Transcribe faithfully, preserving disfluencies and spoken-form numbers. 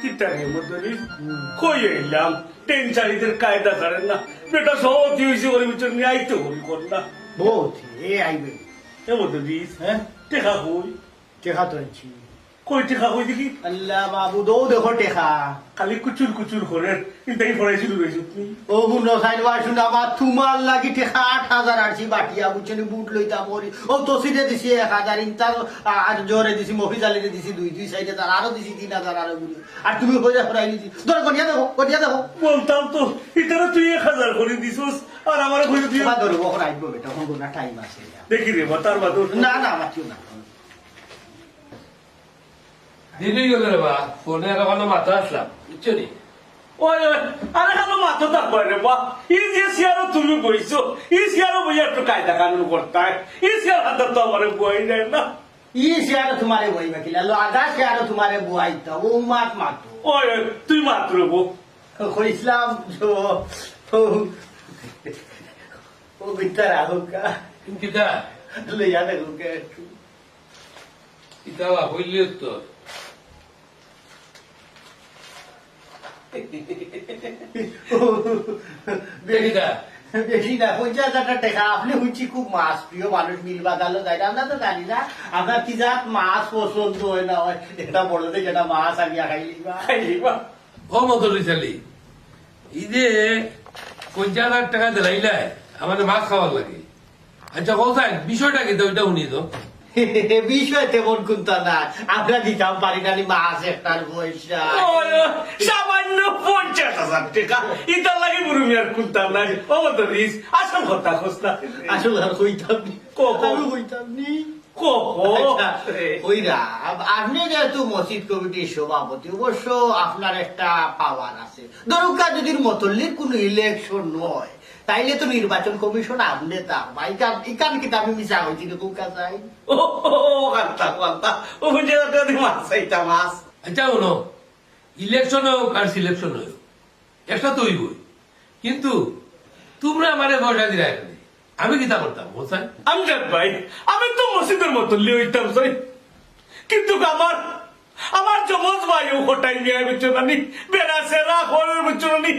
কিতা রে মদরিস? কই আইলাম? টেনশানিদের কায়দা ছাড়েন না। বেটা সভাপতি হইছে, ওর ভিতর নিয়ে আইতে হবি কর না। বহুত, এ আইবে। এ মদরিস, হ্যাঁ? টেকা কই? টেকা তো আনছি। কই টেকা কই দেখি? আল্লাহ মাবুদ, ও দেখো টেকা। খালি কুচুর কুচুর করের, কিন্তু এই ফরাই শুরু হয়েছে তুমি। ও হুনো, সাইড ওয়াই শুনো, আমার তোমার লাগি টেকা আট হাজার আনছি বাটিয়া, বুঝছো নি, বুট লইতাম ওরি। ও তসিরে দিছি এক হাজার, ইন্তার আর জোরে দিছি, মফিজ আলীরে দিছি দুই, দুই সাইডে তার আরো দিছি তিন হাজার আরো গুলি। আর তুমি কইরা ফরাই দিছি। ধরো, গনিয়া দেখো, গনিয়া দেখো। বলতাম তো, ইতারে তুই এক হাজার করে দিছস, আর আমারে কইলে তুই ওবা ধরো, ওখন আইবো বেটা, ওখন গোনা টাইম আছে। দেখি রে বা, তার বাদে না, না, মাতিও না। দিনই গেল রে বা, ফোনে আর ওখানে মাথা আসলাম, বুঝছো নি? ওই, ওই, আরে খালো মাথা থাকবে রে বা, এই যে চেয়ারো তুমি বইছো, এই চেয়ারো বইয়া একটু কায়দা কানুন করতায়, এই চেয়ার হাতে তো আমারে বই যায় না। ই চেয়ারো তোমারে বইবা কিলা, লো, আধা চেয়ারো তোমারে বইতা, ও মাত মাতো। ওই, ওই, তুই মাত রে বো। কইছিলাম যে, ও, ও, ও বিদ্যা রাহুকা। কিতা? লইয়া দেখুকা একটু। ইতা বা হইলে তো। বেটা, বেশি না, পঞ্চাশ হাজার টেকা। আপনি হুনছি খুব মাছ প্রিয় মানুষ, মিল বাজারও যায় না, আমরা তো জানি না। আপনার কি জাত মাছ পছন্দ হয় না হয়, এটা বড় দেখে একটা মাছ আনিয়া খাইলিবা। খাইলিবা। ও মদরিস আলী, এই যে পঞ্চাশ হাজার টেকা দিলাইলায়, আমারে মাছ খাওয়ার লাগি। আচ্ছা, হোসেন, বিষয়টা কিতা, ওইটা হুনি তো। বিষয় তেমন কুন্তা না, আমরা দিতাম পারি না নি মাছ একটার পয়সা। ওই, ওই, সামান্য পঞ্চাশ হাজার টেকা, ইতার লাগি বুরু মিয়ার কুন্তা নাই। ও মদরিস, আসল কথা কস না। আসল আর কইতাম নি। ক, ক। আমি কইতাম নি। ক, ক। আচ্ছা, ওই রা-, আপ-, আপনি যেহেতু মসজিদ কমিটির সভাপতি, অবশ্য আপনার একটা পাওয়ার আছে। ধরুকা যদি মতল্লির কোনো ইলেকশন হয়, তাইলে তো নির্বাচন কমিশন আপনি থাকবা। ইকান, ইকান কিতা আমি মিছা কইছি রে, কুকা চাই? ও, ও, ও, কান্তা, কান্তা। ও, বুঝে যাতে আমি মাছ চাইতাম, মাছ। আচ্ছা, হুনো, ইলেকশন হোক আর সিলেকশন হোক, একটা তো হইবই। কিন্তু তোমরা আমারে পয়সা দিরা এখানে, আমি কিতা করতাম, হোসেন? আমজাদ ভাই, আমি তো মসজিদর মতল্লি হইতাম চাই, কিন্তু আমার, আমার জমজ ভাই ও কটাই নিয়ে বুঝছো না নি, বেড়া সেরা খরের বুঝছো না নি,